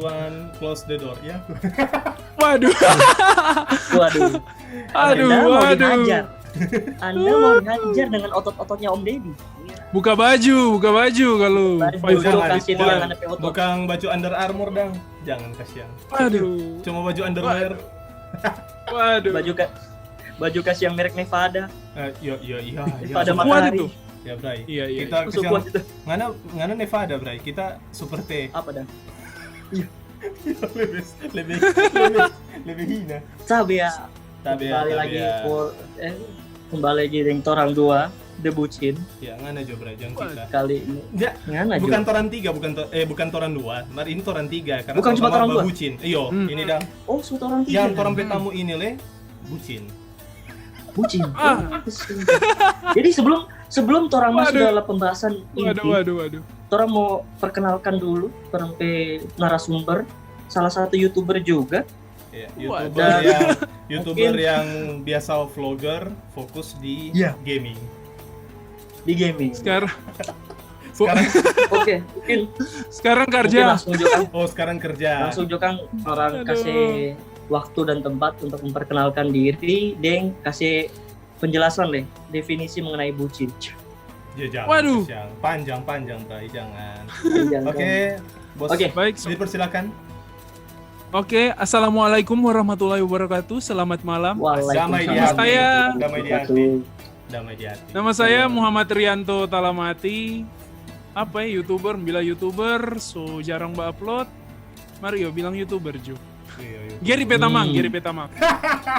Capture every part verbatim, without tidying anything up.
Tuan, close the door ya. Waduh. Waduh. Aduh, Anda mau waduh. Dihajar. Anda mau dihajar dengan otot-ototnya Om Deddy. Buka baju, buka baju kalau Baju, Faisal. Jangan, kasih dia bukan, nggak ada otot. Bukan baju Under Armour dang. Jangan, kasihan. Aduh. Cuma baju underwear. Waduh. Baju ka, baju kasih yang merek Nevada. Eh, yo yo iya iya. Pada Kuat matahari. Itu. Ya, Bray. Iya, iya. Kita Musuh kasihan. Kuat itu. Ngana ngana Nevada, Bray. Kita Super T. Apa dah? lebih lebih lebih lebih hina. Sabe ya. Tapi Kembali lagi for eh kembali lagi dengan orang dua, The Bucin. Ya, ngana jo, Bray, jangan kita. Kali ini. Ya, Ngana jo. Bukan toran tiga, bukan to, eh bukan toran dua. Mar ini toran tiga karena Bukan cuma sama-sama toran dua. Bucin. Iyo, Hmm. ini dang. Oh, su orang tiga. Yang toran pe tamu ini le Bucin. Bucin. Ah. Jadi sebelum sebelum torang masuk Waduh. dalam pembahasan Waduh, inti, waduh, waduh. torang mau perkenalkan dulu torang pe narasumber, salah satu YouTuber juga Ya, Wah, YouTuber dan yang YouTuber mungkin yang biasa vlogger, fokus di Iya. gaming. Di gaming. Sekarang Sekarang Oke, mungkin, sekarang mungkin kerja. Langsung juga kan, oh, sekarang kerja. langsung juga kan orang Aduh. kasih waktu dan tempat untuk memperkenalkan diri, deng kasih penjelasan deh, definisi mengenai bucin. Ya, jangan, Waduh. Siang. Panjang-panjang, Bray, jangan. Panjang, Oke, Bos. Oke. Baik, so- Dipersilakan. Oke, assalamualaikum warahmatullahi wabarakatuh. Selamat malam. Waalaikumsalam. Damai di Nama hati. saya Damai di hati. Damai di hati. Nama saya Muhammad Rianto Talamati. Apa ya, YouTuber, bilang YouTuber, so jarang ba-upload. Mario bilang YouTuber ju. Iya, iya. Gary Petamang, Hmm. Gary Petamang.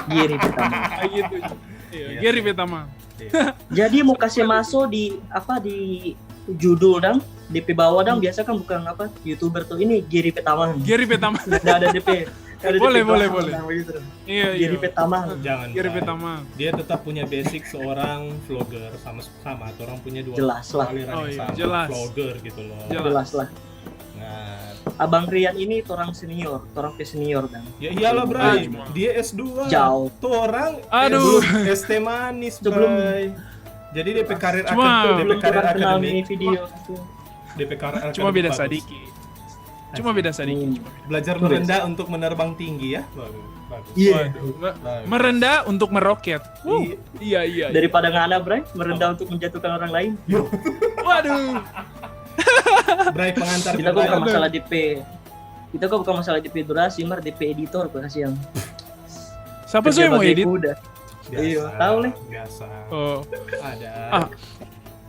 Giri pertama. Kayak gitu. Iya, Iya, Gary iya. Petamang. Iya. Jadi mau kasih masuk di apa, di judul dang, di pe bawah dang, biasa kan bukan apa, YouTuber tuh, ini Giri Petamang. Gary Petamang. Ada ada D P. Ada Boleh, D P boleh, belakang boleh. Dang, begitu. Iya, iya. Giri Petamang. Jangan. Gary Bray. Petamang. Dia tetap punya basic seorang vlogger sama sama orang punya dua Jelas lah. aliran Oh, yang iya, sama. jelas. Vlogger gitu loh. Jelas. Jelas lah. Nah, Abang Rian ini torang senior, torang pe senior dang. ya iyalah, Bray. Aduh. Dia S dua. Jauh. Tuh orang Aduh. S T manis, Sebelum Bray. Jadi D P karir Cuma- akad- D P Belum karir torang kenal akademik. Mini Video. D P karir Cuma beda akademik bagus. sadiki. Cuma beda sadiki. Hmm. Cuma beda. Belajar Betul. Merendah untuk menerbang tinggi ya. Bagus. Bagus. Iya. Waduh, me- Bagus. merendah untuk meroket. Wuh. Iya. Iya, iya, iya. Daripada ngana, Bray, merendah untuk menjatuhkan orang lain. Yo. Waduh. Bray pengantar Kita Bray. kok bukan masalah D P. Kita kok bukan masalah D P durasi, mar D P editor kok kasih yang Siapa sih yang mau bagi edit? Kuda. Biasa, Iya, tahu, leh. Biasa. Oh. Ada. Ah.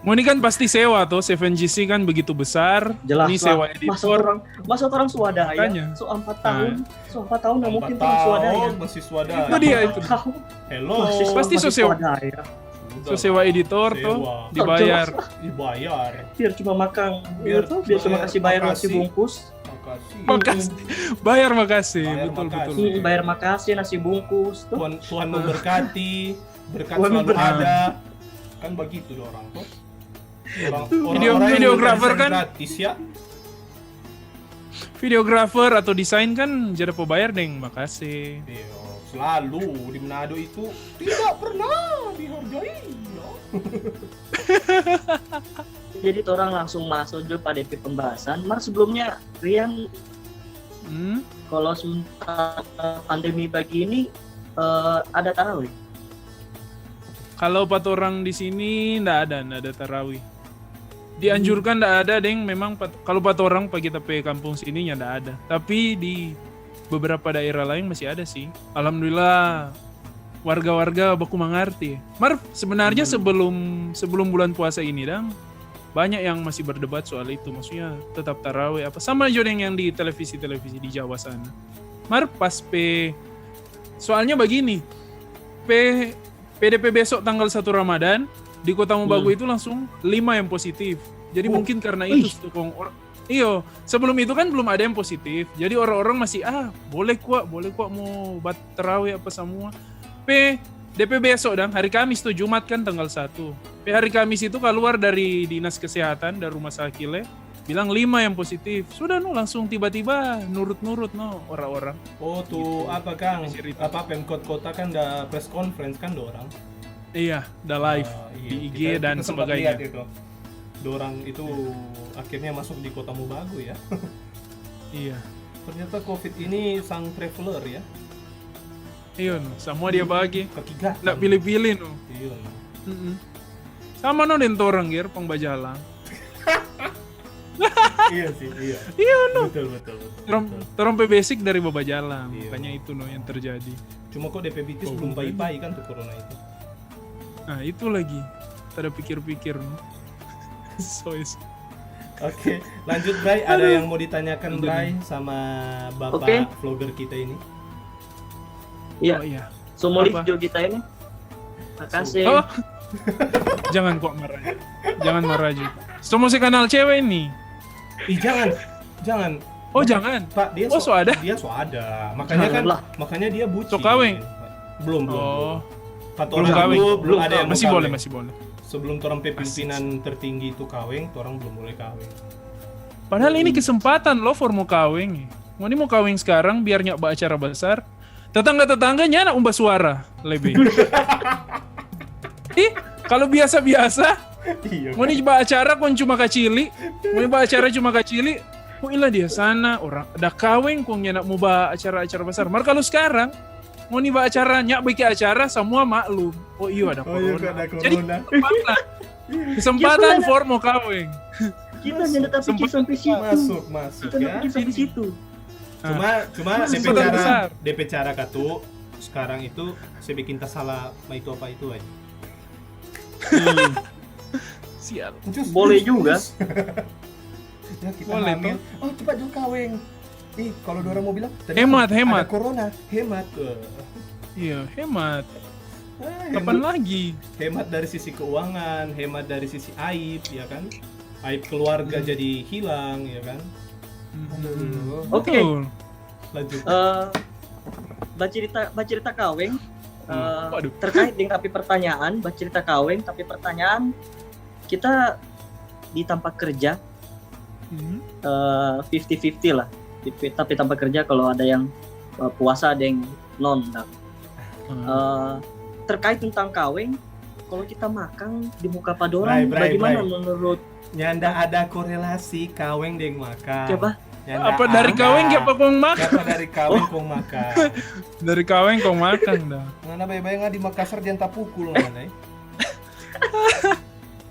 Mau ini kan pasti sewa tuh, Seven G C kan begitu besar. Jelas Ini lah. sewa Masa editor. orang, masa orang swadaya, Makanya. so empat Nah. tahun, so empat tahun, nggak mungkin Empat orang swadaya. Tahun, masih swadaya. Itu dia itu. Tahun. Hello. Masih Pasti masih so sewa. Swadaya. Sudah So sewa lah. Editor tuh Sewa. dibayar. Jelas lah. Dibayar. Biar cuma makan, Biar itu, biar cuma bayar, kasih bayar nasi makasih. Bungkus. Makasih. Makasih. Bayar makasih. Bayar Betul, makasih. betul, Hmm, betul. bayar makasih nasi bungkus tuh. Tuhan, Tuhan memberkati, berkat Tuhan selalu memberkati. Ada. Kan begitu deh orang tuh. Orang, Video- orang-orang yang videographer memberikan kan? Gratis ya. Videographer atau desain kan jadi pebayar deng makasih. Iya, selalu di Manado itu tidak pernah dihargai. Ya. Jadi orang langsung masuk dulu pada P pembahasan. Mar sebelumnya, Rian, Hmm? kalau sementara pandemi begini, eh, ada tarawih? Kalau pat orang di sini ndak ada, ndak ada tarawih. Dianjurkan ndak ada, deng. Memang pat- kalau pat orang pa kita pe kampung sini nya ndak ada. Tapi di beberapa daerah lain masih ada sih. Alhamdulillah, warga-warga baku mangarti. Mar sebenarnya Hmm. sebelum sebelum bulan puasa ini dang, banyak yang masih berdebat soal itu. Maksudnya tetap tarawih apa, sama jo deng yang di televisi-televisi di Jawa sana. Mar pas pe, soalnya begini, pe P D P besok tanggal satu Ramadan di Kota Mobagu Hmm. Itu langsung lima yang positif. Jadi Oh. Mungkin karena Ih. Itu tu kong or- iyo, sebelum itu kan belum ada yang positif. Jadi orang-orang masih, ah, boleh kwa, boleh kwa mau bat tarawih apa semua. Pe, D P besok dang, hari Kamis tu, Jumat kan tanggal satu. Pe hari Kamis itu keluar dari Dinas Kesehatan, dari rumah sakit le, bilang lima yang positif. Sudah no, langsung tiba-tiba nurut-nurut no orang-orang. Oh tuh Gitu. Apa kang? Cerita. Apa Pemkot Kota kan ada press conference kan dorang? Iya, udah live Ah, iya, di I G kita- dan kita sempat sebagainya. Lihat itu. Dorang itu akhirnya masuk di Kota Mobagu ya. Iya. Ternyata covid ini sang traveler ya. Iyo, no. Samua dia bage. Kaki gatal. Ndak pilih-pilih, no. Iyo, no. Mm-mm. Sama no deng torang, Ger, pang bajalang. Iya sih, iya. Iya, no. Betul, betul, betul. Torang, torang pe basic dari babajalang, iya. Makanya itu, no, yang terjadi. Cuma kok D P bitis belum pai-pai kan tuh corona itu. Nah, itu lagi. Tada pikir-pikir, no. Sois. Oke, lanjut, Bray. Ada yang mau ditanyakan, Bray, sama bapak vlogger kita ini? Iya. Oh, iya. Sumulif jo kita ini. Makasih. Oh. Jangan kok marah. Jangan marah juga. Semua si kanal cewek ini. Ih, jangan. Jangan. Oh, jangan. Pak, dia oh, so, so ada. Dia so ada. Makanya kan lah. Makanya dia bucin. So kaweng. Belum, belum. Oh. Belum. Belum kaweng. Belum ada yang masih boleh, masih boleh. Sebelum torang pe pimpinan tertinggi itu kaweng, torang belum boleh kaweng. Padahal ini kesempatan lo for mo kaweng. Ngoni mo kaweng sekarang biar nyak ba acara besar. Tetangga-tetangga nyanda umba suara lebe. Ih, kalau biasa-biasa, iya, ngoni ba acara kong cuma kacili, ngoni ba acara cuma kacili, oh ila dia sana orang ada kaweng kong nyanda mo ba acara-acara besar. Mar kalau sekarang, ngoni ba acara, nyak bikin acara, semua maklum. Oh iyo ada corona. Oh, iya, ada corona. Jadi, kesempatan for mo kaweng. Kita nyanda tapikir sampai situ. Masuk, masuk. Kita nyanda pikir sampai situ. Cuma, cuma depe cara, depe cara katu sekarang itu se bikin tasala ma itu apa itu aja. Hmm. Siap. Boleh juga. Ya, kita boleh, hamil. Oh, cepat juga kaweng. Ih, kalau orang mau bilang, hemat, hemat. Ada corona, hemat. Iya, hemat. Ah, kapan lagi? Hemat dari sisi keuangan, hemat dari sisi aib, ya kan? Aib keluarga hmm. jadi hilang, ya kan? Hmm. Oke. Okay. Lanjut. Uh, bacerita bacerita kaweng uh, terkait dengan tapi pertanyaan, bacerita kaweng tapi pertanyaan kita di tempat kerja hmm. uh, fifty fifty lah. Tapi tempat kerja kalau ada yang uh, puasa ada yang non. Nah. Hmm. Uh, terkait tentang kaweng, kalau kita makan di muka padorang, bagaimana menurut Nyanda ada korelasi kaweng deng makang. Coba. Nyanda apa dari kaweng kiapa kong makang? Kiapa dari kaweng kong makang? Dari kaweng kong makang dah. Ngana bae-bae nga di Makassar dianta pukul ngana eh.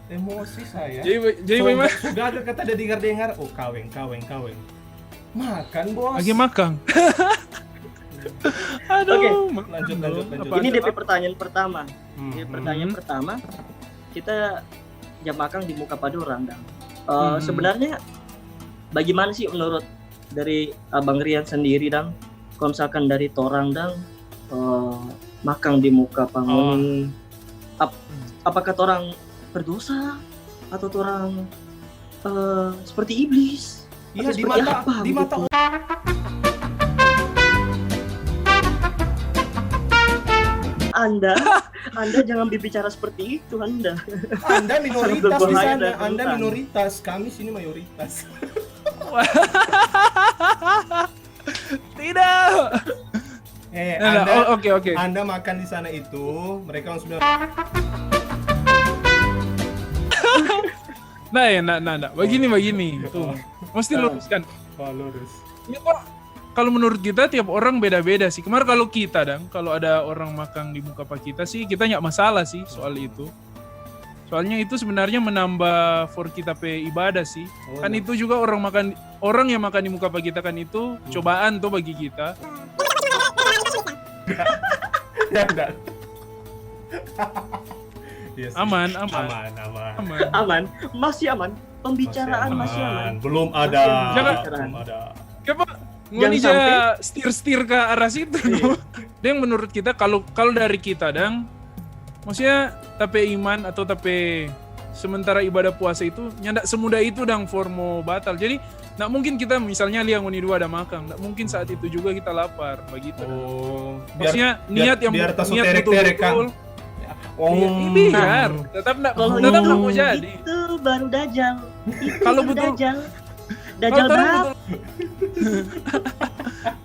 Emosi saya. Jadi jadi so, memang sudah ada kata ada dengar-dengar, oh kaweng kaweng kaweng. Makan bos. Lagi makang. Aduh. Oke, lanjut lanjut lanjut. Ini depe pertanyaan pertama. Hmm. Ini pertanyaan hmm. pertama. Kita jam makang di muka pa dorang dang. Uh, hmm. Sebenarnya bagaimana sih menurut dari Abang Rian sendiri dang? Kalau misalkan dari torang dang uh, makang di muka pa ngoni, oh. ap, hmm. apakah torang berdosa atau torang uh, seperti iblis? Iya, di mata, apa, di mata. Anda, Anda jangan berbicara seperti itu, Anda. Anda minoritas di sana, Anda minoritas, kami sini mayoritas. Tidak. Eh, nah, anda, oh, okay, okay. Anda makan di sana itu, mereka langsung bilang. Nah, ya, nah, nah, nah. Begini, begini. Tuh. Mesti luruskan. Oh, lurus. Ini kok kalau menurut kita tiap orang beda-beda sih. Kemarin kalau kita dang, kalau ada orang makan di muka pa kita sih, kita nggak masalah sih soal itu. Soalnya itu sebenarnya menambah for kita pe ibadah sih. Oh, kan no. Itu juga orang makan orang yang makan di muka pa kita kan itu hmm. Cobaan tuh bagi kita. Ya enggak. Yes, aman, aman. Aman, aman. Aman. Aman. Masih aman. Pembicaraan masih aman. Masih aman. Belum ada. Masih aman. Jangan, belum ada. Coba ngoni ja stir-stir ke arah situ. Iya. Deng menurut kita kalau kalau dari kita dang maksudnya tape iman atau tape sementara ibadah puasa itu nyanda semudah itu dang for mo batal. Jadi ndak mungkin kita misalnya lia ngoni dua ada makang, ndak mungkin saat itu juga kita lapar begitu. Oh, maksudnya biar, niat yang biar niat betul-betul. Oh. Biar, biar tetap ndak tetap ndak mau jadi. Itu baru dajal. Kalau betul dajal. Dajal kalau orang betul,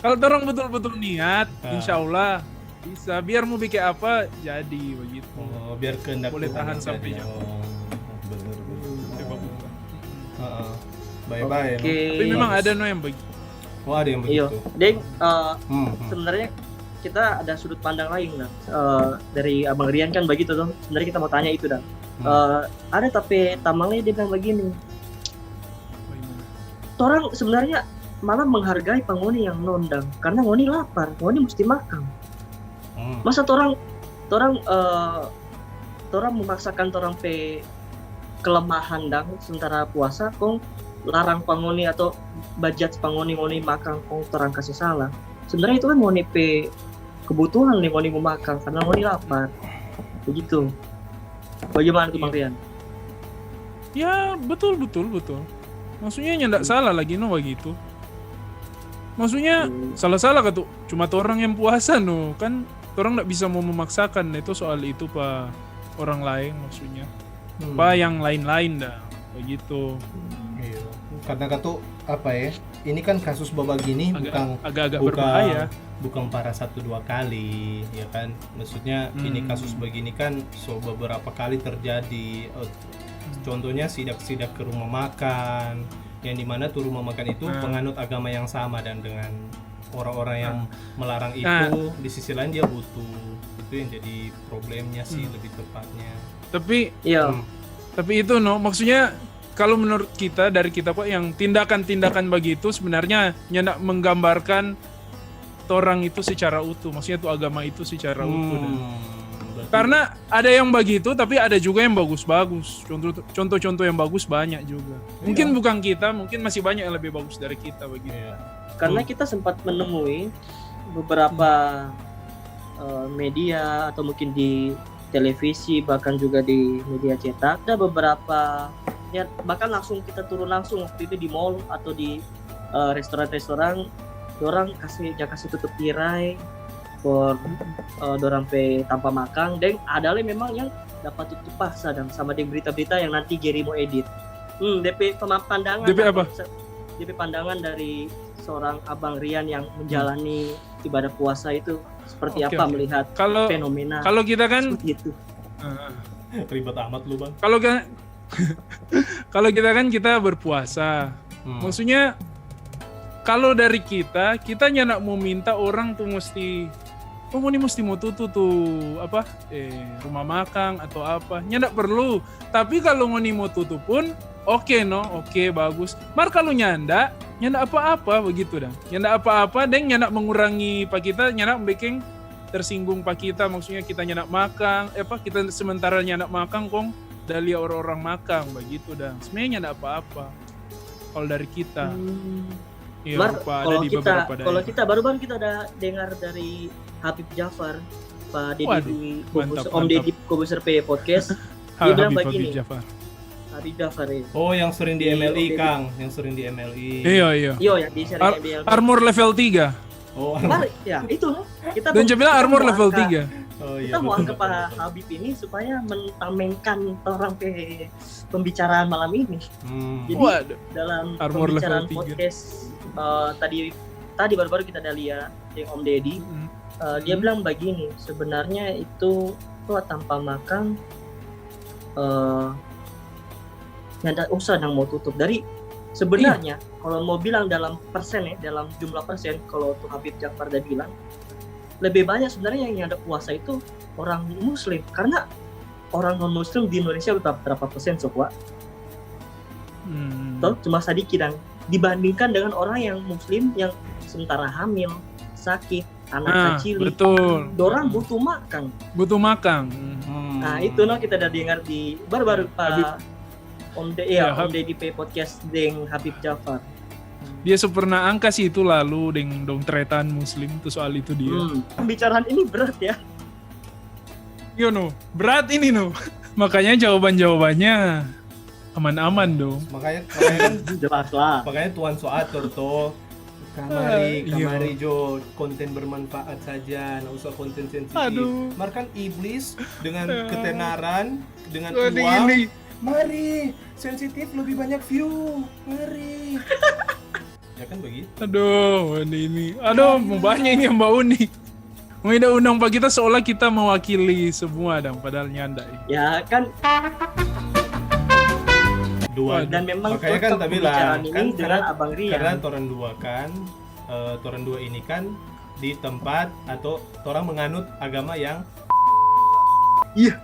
kalau orang betul-betul niat, ah. Insya Allah bisa. Biar mau bikin apa jadi begitu. Oh, biar kehendak boleh tahan sampai jam. Oh, bener, bener. Hmm, hebat, hebat. Uh-uh. Bye-bye. Okay. Tapi memang ada no yang begitu. Oh, ada yang Iyo, begitu. Deng, eh, Hmm, hmm. sebenarnya kita ada sudut pandang lain, Dang. Eh, dari Abang Rian kan begitu tuh. Sebenarnya kita mau tanya itu, Dang. Hmm. Eh, ada tapi tamang lei dia bilang begini. Torang sebenarnya malah menghargai pa ngoni yang non, Dang, karena ngoni lapar, ngoni mesti makang. Hmm. Masa torang torang eh, torang memaksakan torang pe kelemahan, Dang, sementara puasa kong larang pa ngoni atau bajat pa ngoni, ngoni makang kong torang kase salah. Sebenarnya itu kan ngoni pe kebutuhan nih, ngoni mo makang karena ngoni lapar. Begitu. Bagaimana tuh, Bang Rian? Ya, betul, betul, betul. Maksudnya nyanda salah lagi no begitu. Maksudnya Hmm. salah-salah katu, cuma torang yang puasa no, kan torang ndak bisa mau memaksakan itu soal itu pa orang lain maksudnya. Hmm. Pa yang lain-lain dah, begitu. Iya. Karena katu apa ya? Ini kan kasus babagini Agak- bukan agak-agak bukan berbahaya. bukan para satu dua kali, ya kan? Maksudnya ini Hmm. kasus begini kan so beberapa kali terjadi. Eh, Contohnya sidak-sidak ke rumah makan, yang dimana tuh rumah makan itu Hmm. penganut agama yang sama dan dengan orang-orang yang melarang itu, Nah. di sisi lain dia butuh. Itu yang jadi problemnya sih Hmm. lebih tepatnya. Tapi Iya. Hmm. tapi itu no, maksudnya kalau menurut kita, dari kita kok, yang tindakan-tindakan begitu sebenarnya nyanda menggambarkan torang itu secara utuh, maksudnya tuh agama itu secara utuh. Dan Hmm, betul. Karena ada yang begitu, tapi ada juga yang bagus-bagus. Contoh, contoh-contoh yang bagus banyak juga. Mungkin Iya. bukan kita, mungkin masih banyak yang lebih bagus dari kita begitu. Iya. Karena Hmm. kita sempat menemui beberapa eh, media atau mungkin di televisi, bahkan juga di media cetak, ada beberapa, ya, bahkan langsung kita turun langsung waktu itu di mall atau di eh, restoran-restoran, dorang kasih, ja kasih tutup tirai for eh, dorang pe tampa makang. Deng ada lei memang yang dapa tutup paksa, dan sama deng berita-berita yang nanti Gary mo edit. Hmm, depe pema-, pandangan Depe lah, apa? Depe pandangan dari seorang Abang Rian yang menjalani ibadah puasa itu seperti Oke, apa oke. melihat Kalau fenomena kalau kita kan seperti itu. eh, Ribet amat lu, Bang. kalau kan kalau kita kan kita berpuasa. Hmm. Maksudnya kalau dari kita, kita nyanda mau minta orang tuh mesti, "Oh, ngoni mesti mau tutu tuh apa, eh, rumah makang atau apa." Nyanda perlu. Tapi kalau ngoni mau tutu pun, oke no, oke, bagus. Mar kalau nyanda, nyanda apa-apa begitu dang. Nyanda apa-apa, deng nyanda mengurangi pa kita, nyanda bikin tersinggung pa kita, maksudnya kita nyanda makang, eh, apa, kita sementara nyanda makang kong da lia orang-orang makang begitu dang. Sebenarnya nyanda apa-apa kalau dari kita. Hmm. Iya, Mar, rupa ada kalau di kita beberapa kalau daerah. kita baru-baru kita ada dengar dari Habib Jafar, Pak Dedi Waduh, di Kobuser, mantap, Om mantap. Dedi Kobuser P Podcast, Ha, dia bilang Habib, begini. Habib Jafar. Habib Jafar ya. Oh, yang sering di Di M L I, Om Dedi. Kang, yang sering di M L I. Iya, iya. Iyo, yang di sering Ar- M L I. Armor level tiga. Oh, Mar, ya, itu loh. Kita Dan mau- dia bilang kita armor mau level angka. tiga. Oh iya. Kita mau Betul, angka betul, Pak betul. Habib ini supaya mentamengkan orang pe pembicaraan malam ini. Hmm. Jadi Waduh. dalam Armor level pembicaraan tiga. Podcast eh, tadi tadi baru-baru kita ada lihat yang Om Dedi, Mm. eh, dia Hmm. bilang begini, sebenarnya itu tuh tanpa makang eh nyanda usah dang mau tutup. Dari sebenarnya kalau mau bilang dalam persen ya, dalam jumlah persen, kalau tuh Habib Jafar udah bilang, lebih banyak sebenarnya yang nyanda puasa itu orang Muslim, karena orang non Muslim di Indonesia berapa, berapa persen, sok, Wak? Hmm. Toh, cuma sadiki dang dibandingkan dengan orang yang Muslim yang sementara hamil, sakit, anak Nah, kacili, betul. Dorang butuh makang. Butuh makang. Hmm. Nah, itu no kita udah dengar di baru-baru Pak Habib. Om De, ya, Ya, Hab- Om Dedi pe Podcast deng Habib Jafar. Dia so pernah angka sih itu lalu deng dong tretan Muslim tuh soal itu dia. Hmm. Pembicaraan ini berat ya. Yo no, berat ini no. Makanya jawaban-jawabannya aman-aman dong. Makanya, makanya kan Jelas lah. makanya Tuan so atur tuh. Kamari, Ah, iya. kamari jo konten bermanfaat saja, nggak usah konten sensitif. Aduh. Mar kan iblis dengan Ah. ketenaran, dengan Waduh, uang, ini. Mari, sensitif lebih banyak view. Mari. Ya kan begitu. Aduh, ini, ini. Aduh, mau banyak ini yang bau nih. Mau udah undang pa kita seolah kita mewakili semua dong, padahal nyanda. Ya kan, Dua. Waduh. Dan memang Makanya kan cocok tapi pembicaraan lah, ini kan dengan karena, Abang Rian. Karena orang dua kan. eh, torang dua ini kan di tempat atau torang menganut agama yang Iya.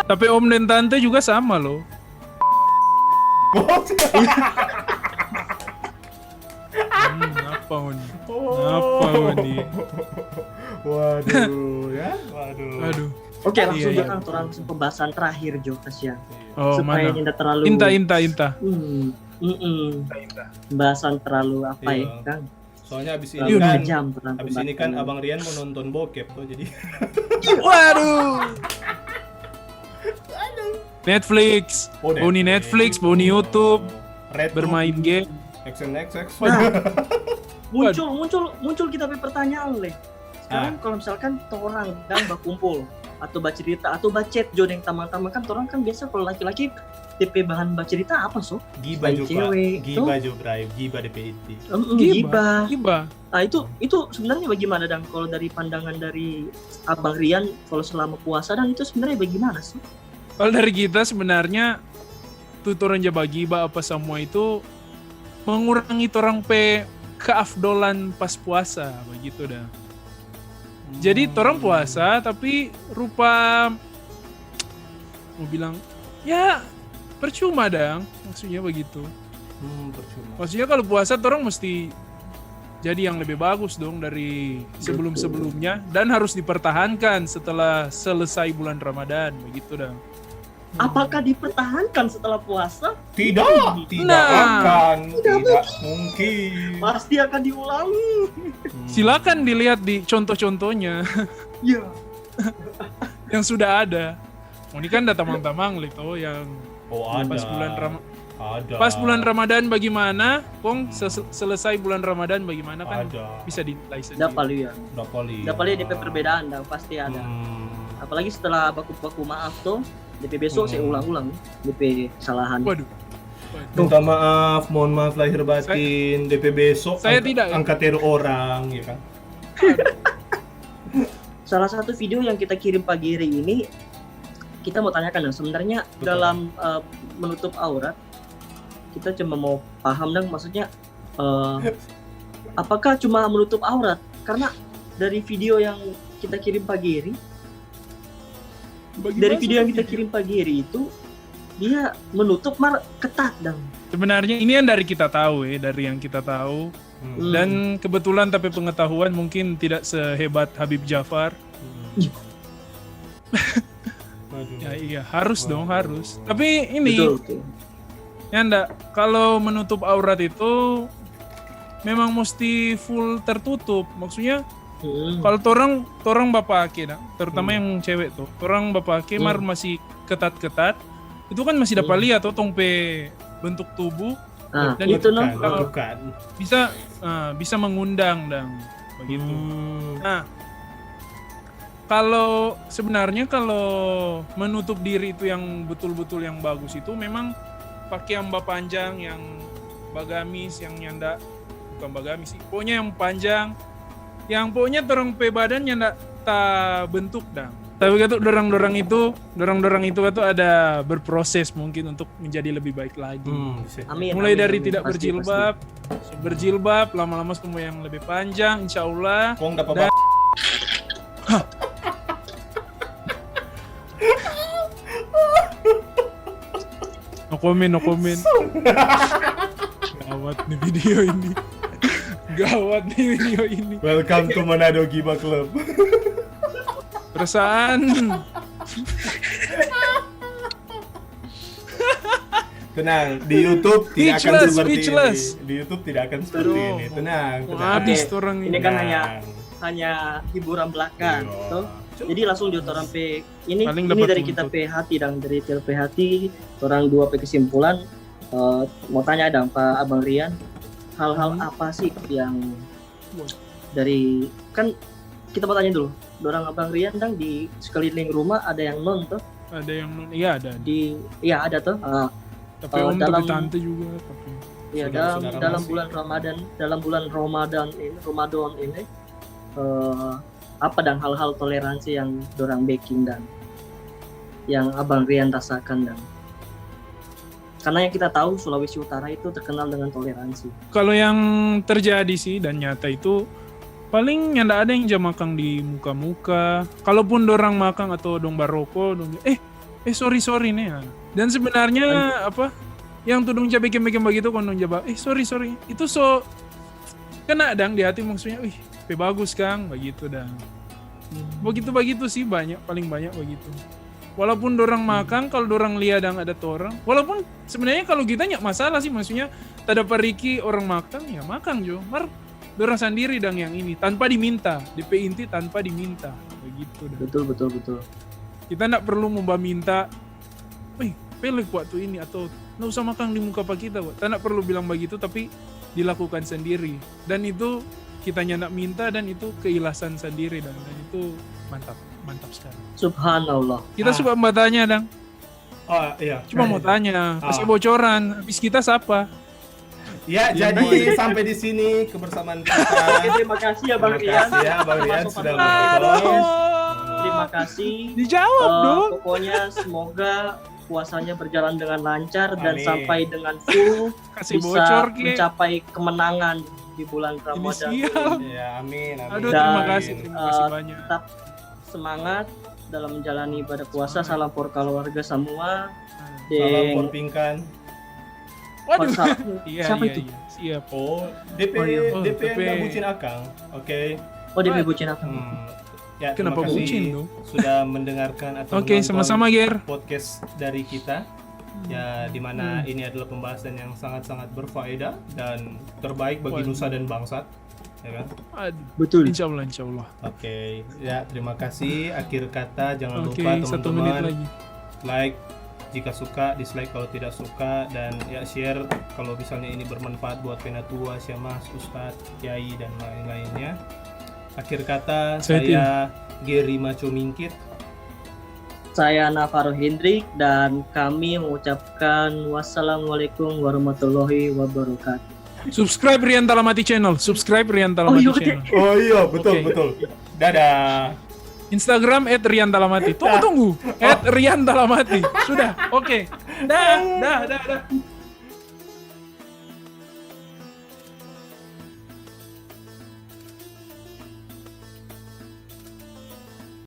Tapi om dan tante juga sama loh. Hmm, apa ini? Oh. Apa ini? Waduh, ya, waduh. Aduh. Oke, langsung Iya, aja iya. Torang langsung pembahasan terakhir jo, kasihan. Oh, Supaya mana? Tidak terlalu Inta, inta, inta. Hmm, mm-mm. Inta, inta. Pembahasan terlalu apa ya, Iya. Kang? Soalnya abis ini Terlalu kan, tajam, terlalu abis ini kan tajam. Abang Rian mau nonton bokep tuh, jadi. Waduh. Netflix. Oh, Boni Netflix, boni YouTube, Red bermain game. X N X X. Nah, muncul muncul muncul kita pe pertanyaan leh. Sekarang kalau misalkan torang dang bakumpul atau bacerita atau bacet jo deng tamang-tamang, kan torang kan biasa kalau laki-laki depe bahan bacerita apa so? Giba Selain juga. Cewek, Giba tuh. Jo, Bray. Giba depe iti. Mm-mm, Giba. Giba. Giba. Nah, itu itu sebenarnya bagaimana dang kalau dari pandangan dari Abang Rian, kalau selama puasa dang, itu sebenarnya bagaimana sih? Kalau dari kita sebenarnya tu torang ja bagiba apa semua itu mengurangi torang pe keafdolan pas puasa begitu dah. Jadi torang puasa tapi rupa mau bilang ya percuma dang, maksudnya begitu. Hmm, percuma. Maksudnya kalau puasa torang mesti jadi yang lebih bagus dong dari sebelum-sebelumnya dan harus dipertahankan setelah selesai bulan Ramadan begitu dang. Apakah dipertahankan setelah puasa? Tidak, tidak Nah. akan, Tidak tidak mungkin. Pasti akan diulangi. Hmm. Silakan dilihat di contoh-contohnya Ya. yang sudah ada. Oh, ini kan ada tamang-tamang leh toh yang Oh, ada. Pas bulan Ram- Ada. Pas bulan Ramadan bagaimana? Kong ses- selesai bulan Ramadan bagaimana kan Ada. Bisa dinilai sendiri. Dapa liu ya. Dapa liu. Dapa liu depe perbedaan dang pasti ada. Hmm. Apalagi setelah baku-baku maaf tuh, depe besok Hmm. saya ulang-ulang depe kesalahan. Waduh. Minta maaf, mohon maaf lahir batin, depe besok Saya angka- tidak. Angka teru orang, ya kan? Salah satu video yang kita kirim pagi hari ini, kita mau tanyakan dong, sebenarnya Betul. Dalam eh, menutup aurat, kita cuma mau paham dong, maksudnya eh, apakah cuma menutup aurat? Karena dari video yang kita kirim pagi hari, Bagaimana dari video yang sih? Kita kirim pagi hari itu, dia menutup mar ketat dong. Sebenarnya ini yang dari kita tahu ya, dari yang kita tahu. Hmm. Hmm. Dan kebetulan tapi pengetahuan mungkin tidak sehebat Habib Jafar. Waduh. Ya iya, harus dong, Waduh. Harus. Tapi ini Betul, betul. Ya ndak, kalau menutup aurat itu memang mesti full tertutup. Maksudnya Hmm. kalau torang torang bapake dah, terutama Hmm. yang cewek tuh, torang bapake Hmm. mar masih ketat-ketat, itu kan masih dapat Hmm. lihat tuh tong pe bentuk tubuh Nah, dan itu Itu no. kan, itu kan. bisa ah, bisa mengundang dang begitu. Hmm. Nah, kalau sebenarnya kalau menutup diri itu yang betul-betul yang bagus itu memang pakai yang bapanjang, yang bagamis, yang nyanda, bukan bagamis sih, pokoknya yang panjang, yang pokoknya torang pe badan nyanda tabentuk dang. Tapi katu dorang-dorang itu, dorang-dorang itu katu ada berproses mungkin untuk menjadi lebih baik lagi. Hmm, bisa. Amin, Mulai amin, dari amin. Tidak Pasti, Berjilbab, Berjilbab, lama-lama semua yang lebih panjang, insya Allah. Kong dapat Dan- ba- No comment, no comment. Gawat nih video ini. Gawat nih video ini. Welcome to Manado Giba Club. Perasaan. Tenang, di YouTube tidak akan Speechless, seperti speechless. Ini. Di YouTube tidak akan seperti Aduh. Ini. Tenang, Mau tenang. habis Oke. tuh orang Ini ini. kan hanya Tenang. Hanya hiburan belakang, Iya. toh. Jadi langsung jo torang pe ini, Paling ini dapat dari kita tuntut. Pe hati dang, dari T L P hati, torang dua pe kesimpulan. Eh, mau tanya dang pa Abang Rian, hal-hal Hmm. apa sih yang Wah. dari, kan kita mau tanya dulu, dorang Abang Rian dang di sekeliling rumah ada yang non toh? Ada yang non, iya ada. Di, iya ada toh. Ah, Tapi eh, om tapi dalam tante juga. Tapi Ya, Saudara-saudara dalam dalam masih. Bulan Ramadan, dalam bulan Ramadan ini, Ramadan ini, eh, apa dang hal-hal toleransi yang dorang beking dang, yang Abang Rian rasakan dang? Karena yang kita tahu, Sulawesi Utara itu terkenal dengan toleransi. Kalau yang terjadi sih dan nyata itu, paling nyanda ada yang ja makang di muka-muka. Kalaupun dorang makang atau dong baroko, dong, eh, eh, sorry, sorry nih, ya. Dan sebenarnya apa yang tu dong ja bikin-bikin bagitu, kong dong ja ba, eh, sorry, sorry, itu so kena dang di hati, maksudnya, wih, pe bagus kang, bagitu dang. Bagitu-bagitu sih, banyak, paling banyak bagitu. Walaupun dorang makang, kalau dorang lia dang ada torang, walaupun sebenarnya kalau kita nyak masalah sih, maksudnya, tada pariki orang makang, ya makang jo. Mar dorang sandiri dang yang ini, tanpa diminta. De pe inti tanpa diminta, begitu dang. Betul, betul, betul. Kita ndak perlu mo baminta, "Wih, pelek waktu ini," atau, "Ndak usah makang di muka pa kita," wa. Kita ndak perlu bilang bagitu, tapi dilakukan sendiri. Dan itu kita nyanda minta, dan itu keikhlasan sendiri, dan, dan itu mantap, mantap sekali. Subhanallah. Kita Ah. suka bertanya, dang. Oh iya. Cuma mau tanya, kasih Ah. bocoran, habis kita siapa? Ya, Ya, jadi sampai di sini kebersamaan kita. Oke, terima kasih ya Bang Terima Rian. kasih ya Bang Rian Masuk sudah pertanyaan. menonton. Terima kasih. Dijawab Eh, dong. Pokoknya semoga puasanya berjalan dengan lancar dan Amin. sampai dengan full Kasih bisa bocor ke. Mencapai kemenangan di bulan Ramadan. Inisial. Ya, amin, amin. Aduh, Dan, terima kasih, terima kasih eh, banyak. Tetap semangat dalam menjalani ibadah puasa. Salam for keluarga semua. Salam Deng. for Pingkan. Waduh. Masa- Iya, Siapa iya, itu? Iya. Siap. Oh, D P Oh, iya. Oh, D P yang D P. Bucin Akang. Oke. Oh, dia bucin apa? Hmm. Ya, Kenapa terima kasih bucin dong? Sudah mendengarkan atau Oke, menonton sama-sama, Ger. podcast dari kita. Ya, di mana Hmm. ini adalah pembahasan yang sangat-sangat berfaedah dan terbaik bagi Waduh. nusa dan bangsa. Ya kan? Aduh. Betul. Insya Allah, insya Allah. Oke, ya terima kasih. Akhir kata, jangan Oke, lupa satu menit teman-teman lagi. Like jika suka, dislike kalau tidak suka, dan ya share kalau misalnya ini bermanfaat buat penatua, syamas, ustadz, kiai, dan lain-lainnya. Akhir kata, Saya saya Gary Maco Mingkit. Saya Navarro Hendrik dan kami mengucapkan wassalamualaikum warahmatullahi wabarakatuh. Subscribe Rian Talamati Channel. Subscribe Rian Talamati Oh, iya, Channel. Oh iya, betul, Oke. betul. Dadah. Instagram at Rian Talamati. Tunggu, tunggu. At Rian Talamati. Sudah. Oke. Dah, dah, dah, dah.